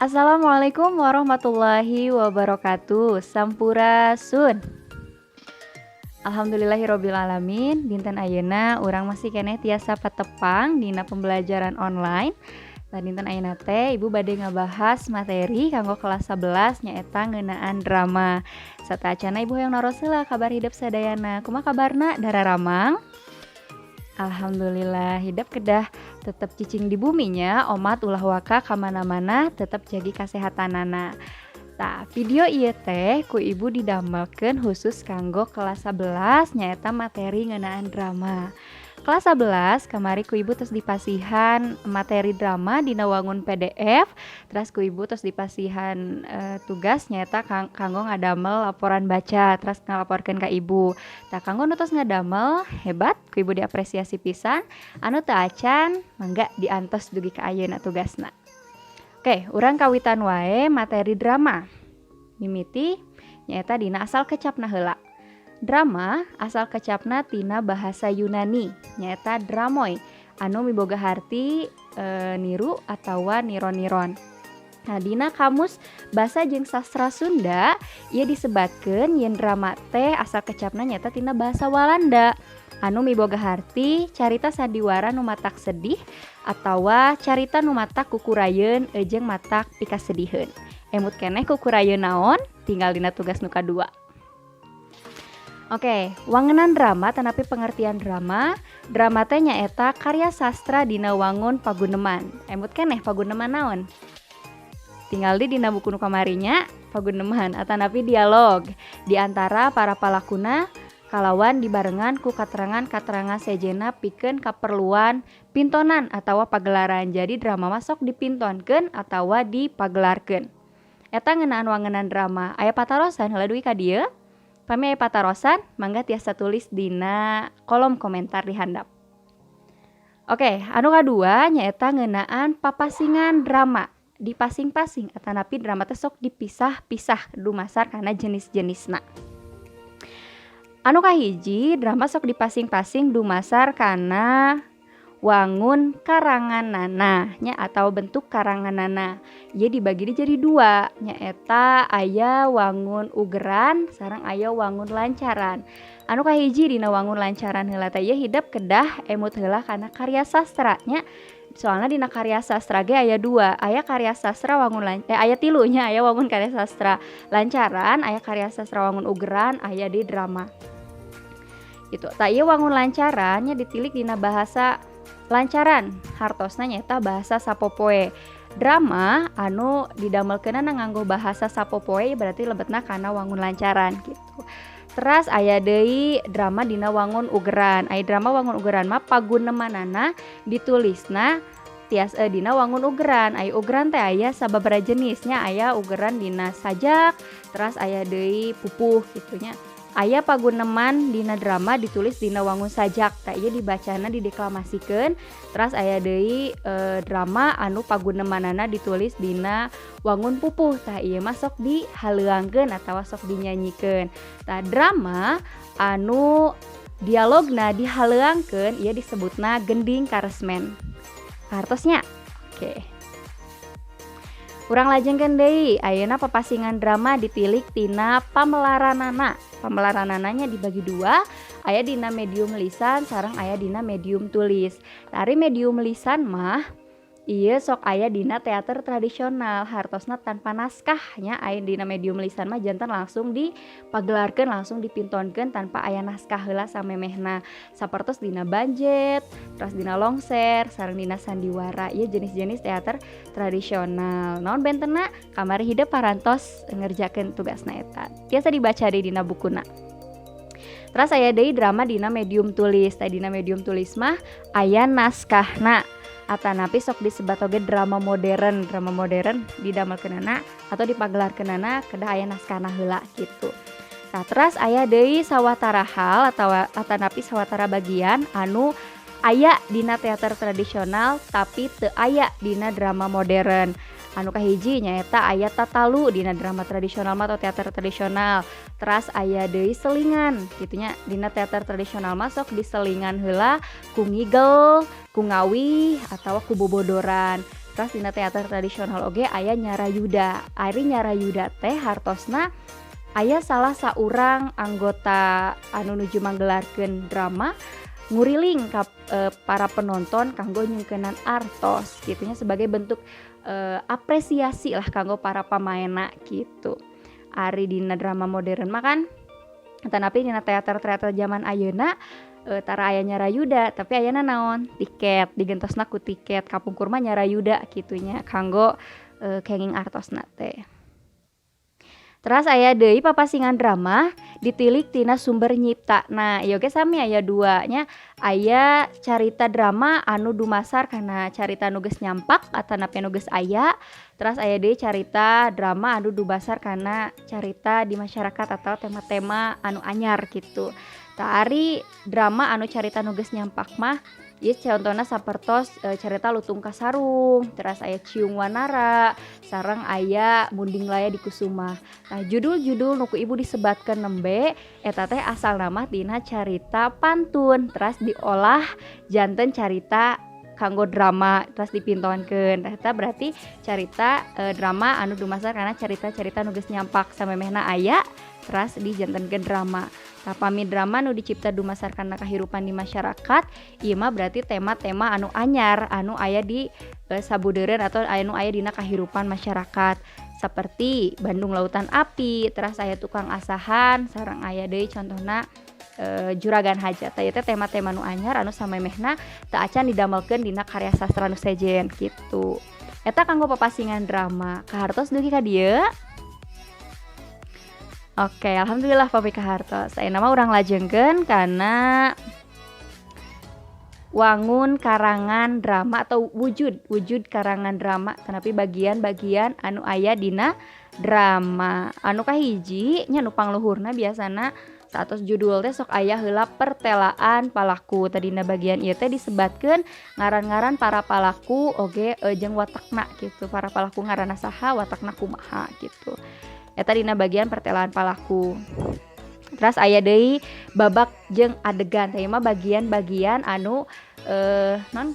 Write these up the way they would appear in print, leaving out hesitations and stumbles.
Assalamualaikum warahmatullahi wabarakatuh. Sampurasun. Alhamdulillahirobbilalamin. Dinten ayeuna urang masih keneh tiasa patepang dina pembelajaran online. Nah, dinten ayeuna teh ibu bade ngabahas materi kanggo kelas 11, nyaeta ngeunaan drama. Sateuacana ibu hoyong naros heula kabar hidep sadayana. Kumaha kabarna, dararamang? Alhamdulillah, hidep kedah tetep cicing di buminya, omat ulah waka kamana-mana, tetep jagi kasehatanana. Tah, video ieu teh ku ibu didamelkeun khusus kanggo kelas 11, nyaeta materi ngeunaan drama. Kelas 11 kamari ku ibu tos dipasihan materi drama dina wangun PDF, teras ku ibu tos dipasihan tugas, nyaeta kanggo ngadamel laporan baca, teras ngalaporkeun ka ibu. Tah, kanggo nu tos ngadamel, hebat, ku ibu diapresiasi pisan. Anu teu acan, mangga diantos dugi ka ayeuna tugasna. Oke, urang kawitan wae materi drama. Mimiti nyaeta dina asal kecapna heula. Drama asal kecapna tina bahasa Yunani, nyaeta dramoi, anu miboga harti niru atawa niron-niron. Nah, dina kamus Basa jeung Sastra Sunda ieu disebatkeun yen drama teh asal kecapna nyaeta tina bahasa Walanda, anu miboga harti carita sandiwara nu matak sedih atawa carita nu matak kukurayeun jeung matak pikasediheun. Emut keneh kukurayeun naon? Tinggal dina tugas nu kadua. Oke, wangenan drama tanapi pengertian drama. Drama teh nyaeta karya sastra dina wangun paguneman. Emut keneh paguneman naon? Tinggal di dina buku nu kamarinya, paguneman atanapi dialog di antara para palakuna kalawan dibarengan ku katerangan-katerangan sejenna pikeun kaperluan pintonan atawa pagelaran. Jadi drama mah sok dipintonkeun atawa dipagelarkeun. Eta ngeunaan wangenan drama. Aya patarosan heula dugi ka dieu? Pami aya patarosan, mangga tiasa tulis dina kolom komentar di handap. Oke, anu kadua nyaeta ngeunaan papasingan drama. Dipasing-pasing atanapi drama teh sok dipisah-pisah dumasar kana jenis-jenisna. Anu kahiji, drama sok dipasing-pasing dumasar kana wangun karanganana nya atau bentuk karanganana. Ieu dibagi jadi dua, nyaeta aya wangun ugeran sareng aya wangun lancaran. Anu kahiji dina wangun lancaran heula teh, ieu hidep kedah emut heula kana karya sastra nya. Soalna dina karya sastra ge aya dua, aya karya sastra wangun aya tilu nya, aya wangun karya sastra lancaran, aya karya sastra wangun ugeran, aya di drama. Gitu. Tah, ieu wangun lancaran nya ditilik dina bahasa lancaran, hartosna nyaeta bahasa sapopoe. Drama anu didamelkeunana nganggo bahasa sapopoe berarti lebetna kana wangun lancaran gitu. Teras aya deui drama dina wangun ugeran. Aya drama wangun ugeran mah pagunemanana ditulisna tias dina wangun ugeran. Aya ugeran teh aya sababaraha jenisnya, aya ugeran dina sajak, teras aya deui pupuh kitu nya. Aya paguneman dina drama ditulis dina wangun sajak, tah ieu dibacana dideklamasikeun. Teras aya deui drama anu pagunemanana ditulis dina wangun pupuh, tah ieu mah sok dihaleuangkeun atawa sok dinyanyikeun. Tah, drama anu dialogna dihaleuangkeun ieu disebutna gending karesmen. Hartos nya? Oke. Urang lajengkeun deui, ayeuna papasingan drama ditilik tina pamelaranana. Pamelaranana nya dibagi dua, aya dina medium lisan sareng aya dina medium tulis. Ari medium lisan mah ieu sok aya dina teater tradisional, hartosna tanpa naskah nya. Aya dina medium lisan mah janten langsung dipagelarkeun, langsung dipintonkeun tanpa aya naskah heula samemehna. Sapertos dina banjet, teras dina longser, sareng dina sandiwara. Ieu jenis-jenis teater tradisional. Naon bentenna? Kamari hidep parantos ngerjakeun tugasna eta. Tiasa dibaca deui dina bukuna. Teras aya deui drama dina medium tulis. Tah, dina medium tulis mah aya naskahna atanapi sok disebat oge drama modern. Drama modern didamelkeunana atau dipagelarkeunana kedah aya naskahna heula gitu. Nah, teras aya deui sawatara hal atawa atanapi sawatara bagian anu aya dina teater tradisional tapi teu aya dina drama modern. Anu kahiji nyaeta aya tatalu dina drama tradisional mah atau teater tradisional. Teras aya deui selingan kitu nya, dina teater tradisional mah sok diselingan heula ku ngigel, ku ngawih atawa ku bobodoran. Terus dina teater tradisional oge aya nyarayuda. Ari nyarayuda teh hartosna aya salah saurang anggota anu nuju manggelarkeun drama nguriling ka para penonton kanggo nyungkeunan artos gitu nya, sebagai bentuk apresiasi lah kanggo para pamaenna gitu. Ari dina drama modern mah kan, tanapi dina teater-teater zaman ayeuna, tara aya nyarayuda, tapi ayana naon? Tiket, digentosna ku tiket. Kapungkur mah nyarayuda kitu nya kanggo kenging artosna teh. Teras aya deui papasingan drama ditilik tina sumber nyiptana. Ieu ge sami aya dua nya, aya carita drama anu dumasar kana carita nu geus nyampak atanapi nu geus aya, teras aya deui carita drama anu dumasar kana carita di masyarakat atau tema-tema anu anyar gitu. Tah, ari drama anu carita nu geus nyampak mah ieu contohna sapertos carita Lutung Kasarung, teras aya Ciung Wanara, sareng aya Munding Laya Dikusumah. Nah, judul-judul nu ku ibu disebatkeun nembe eta teh asalna mah tina carita pantun, teras diolah janten carita kanggo drama, teras dipintonkeun. Eta berarti carita drama anu dumasar kana carita-carita nu geus nyampak, samemehna aya teras dijantenkeun drama. Tah, pami drama nu dicipta dumasar kana kahirupan di masyarakat, ieu mah berarti tema-tema anu anyar anu aya di sabudeureun atau anu aya dina kahirupan masyarakat, seperti Bandung Lautan Api, teras aya Tukang Asahan, sareng aya deui contohna Juragan Hajat. Tah, ieu teh tema-tema nu anyar anu samemehna teu acan didamelkeun dina karya sastra nu sejen gitu. Eta kanggo papasingan drama. Kahartos dugi ka dieu? Oke, alhamdulillah pami kahartos. Ayeuna mah urang lajengkeun kana wangun karangan drama atau wujud wujud karangan drama, tanapi bagian-bagian anu aya dina drama. Anu kahiji nya, nu pangluhurna, biasana saatos judul teh sok aya heula pertelaan palaku. Tadina bagian ieu teh disebatkeun ngaran-ngaran para palaku oge jeung watakna gitu. Para palaku ngaranna saha, watakna kumaha gitu. Eta dina bagian pertelaan palaku. Terus aya deui babak jeung adegan. Tah, ieu mah bagian-bagian anu non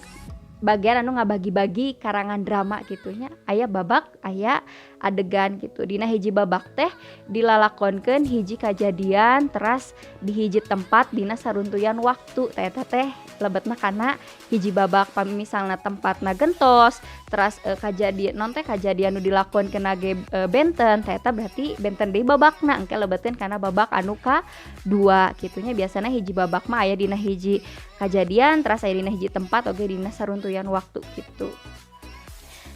bagian anu ngabagi-bagi karangan drama gitu nya. Aya babak, aya adegan gitu. Dina hiji babak teh dilalakonkeun hiji kajadian teras di hiji tempat dina saruntuyan waktu. Tah, eta teh lebetna kana hiji babak. Pami misalna tempatna gentos teras kajadian non teh kajadian nu dilakonkeun ge benten, tah eta berarti benten deui babakna, engke lebetin kana babak anu kadua kitu nya. Biasana hiji babak mah aya dina hiji kajadian teras aya dina hiji tempat oge dina saruntuyan waktu gitu.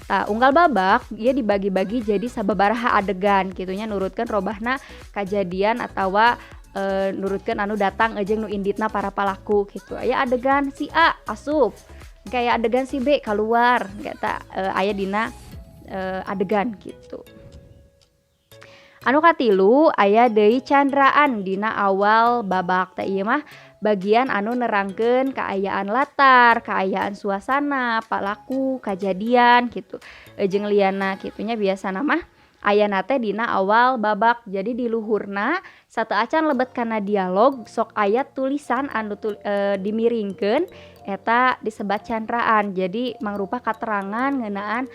Tah, unggal babak ieu dibagi-bagi jadi sababaraha adegan kitu nya, nurutkeun robahna kajadian atawa nurutkeun anu datang jeung nu inditna para palaku gitu. Aya adegan si A asup, kayak adegan si B keluar, eta aya dina adegan gitu. Anu katilu aya deui candraan dina awal babak. Tah, ieu mah bagian anu nerangkeun kaayaan latar, kaayaan suasana, palaku, kajadian gitu jeung liana kitu nya. Biasana mah ayana teh dina awal babak. Jadi di luhurna sateuacan lebet kana dialog sok aya tulisan anu dimiringkeun, eta disebat candraan. Jadi mangrupa katerangan ngeunaan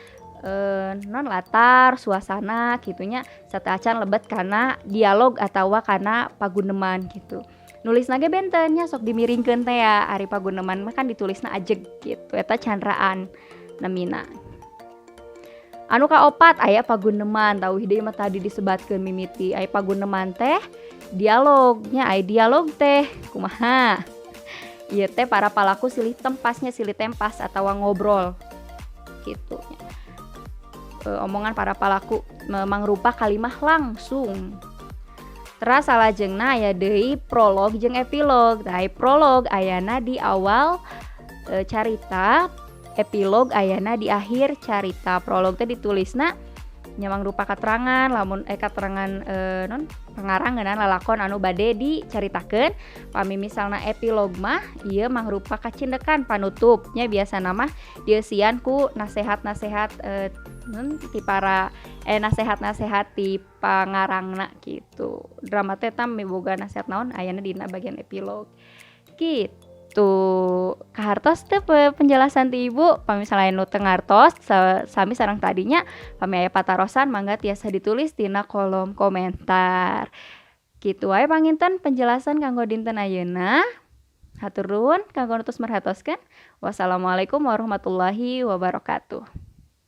non latar suasana kitu nya, sateuacan lebet kana dialog atawa kana paguneman gitu. Nulisna ge benten nya, sok dimiringkeun teh ya, ari paguneman mah kan ditulisna ajeg gitu. Eta candraan namina. Anu kaopat aya paguneman. Tah, deui mah tadi disebatkeun mimiti. Aya paguneman teh dialognya. Aya dialog teh kumaha? Ieu teh para palaku silih tempasnya, silih tempas atawa ngobrol gitu nya. Omongan para palaku mangrupa kalimah langsung. Teras salajengna aya deui prolog jeung epilog. Tah, prolog ayana di awal carita, epilog ayana di akhir carita. Prolog teh ditulisna nya mangrupa katerangan lamun katerangan non pengarang ngeunaan lalakon anu bade dicaritakeun. Pami misalna epilog mah ieu mangrupa kacindekan panutup nya, biasana mah dieusian ku nasehat-nasehat non ti para nasehat-nasehat ti pangarangna gitu. Drama teh tah miboga nasehat naon ayana dina bagian epilog gitu. Gitu. Kahartos teu penjelasan ti Ibu? Pami misalnya nu teu ngartos sami sareng tadinya, pami aya patarosan mangga tiasa ditulis dina kolom komentar. Kitu wae panginten penjelasan kanggo dinten ayeuna. Hatur nuhun kanggo nu tos merhatoskeun. Wassalamualaikum warahmatullahi wabarakatuh.